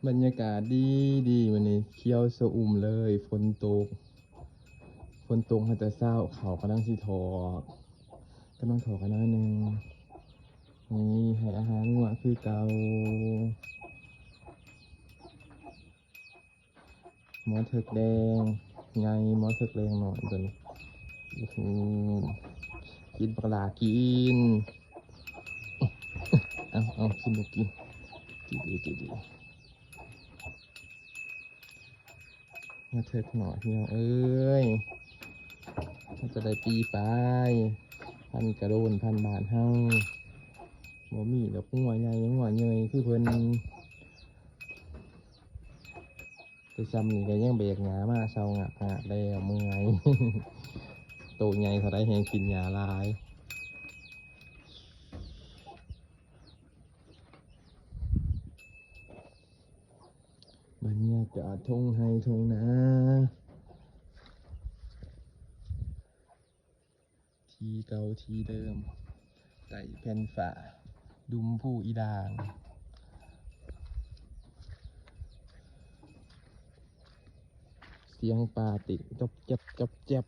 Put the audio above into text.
ບັນຍາກາດດີດີ ມື້ນີ້ຂຽວຊະອຸ່ມເລີຍ. ຝົນຕົກ ຝົນຕົກມາແຕ່ເຊົ້າ ເຂົ້າກຳລັງຊິຖອກ ກຳລັງຖອກກັນໜ້ອຍໜຶ່ງ. ນີ້ໃຫ້ອາຫານງົວຄືເກົ່າ. ໝໍເຖິກແດງໃຫຍ່ ໝໍເຖິກແດງນ້ອຍຕົວນີ້. ອື ກິນ ບັກຫຼ້າກິນ. ເອົາ ເອົາ ກິນ ລູກກິນ ກິນດີ ກິນດີ. ມາເຖິກເນາະພີ່ນ້ອງເອີຍ ມັນກໍໄດ້ປີປາຍ ພັນກະໂດນ ພັນບ້ານເຮົາ ບໍ່ມີດອກງົວໃຫຍ່ງົວເຍີຍຄືເພິ່ນ. ແຕ່ຊ່ຳນີ້ກໍຍັງແບກຫຍ້າມາເຊົາງາກໆ ແລ້ວເມື່ອຍ. ໂຕໃຫຍ່ເທົ່າໃດແຮ່ງກິນຫຍ້າຫຼາຍ. ບັນຍາກາດທົ່ງໄຮ່ທົ່ງນາ ທີ່ເກົ່າທີ່ເດີມ ໃຕ້ແຜ່ນຟ້າ ດຸ່ມພູອີດາງ. ສຽງປາຕິດ ຈອບແຈ໋ບ ຈອບແຈ໋ບ.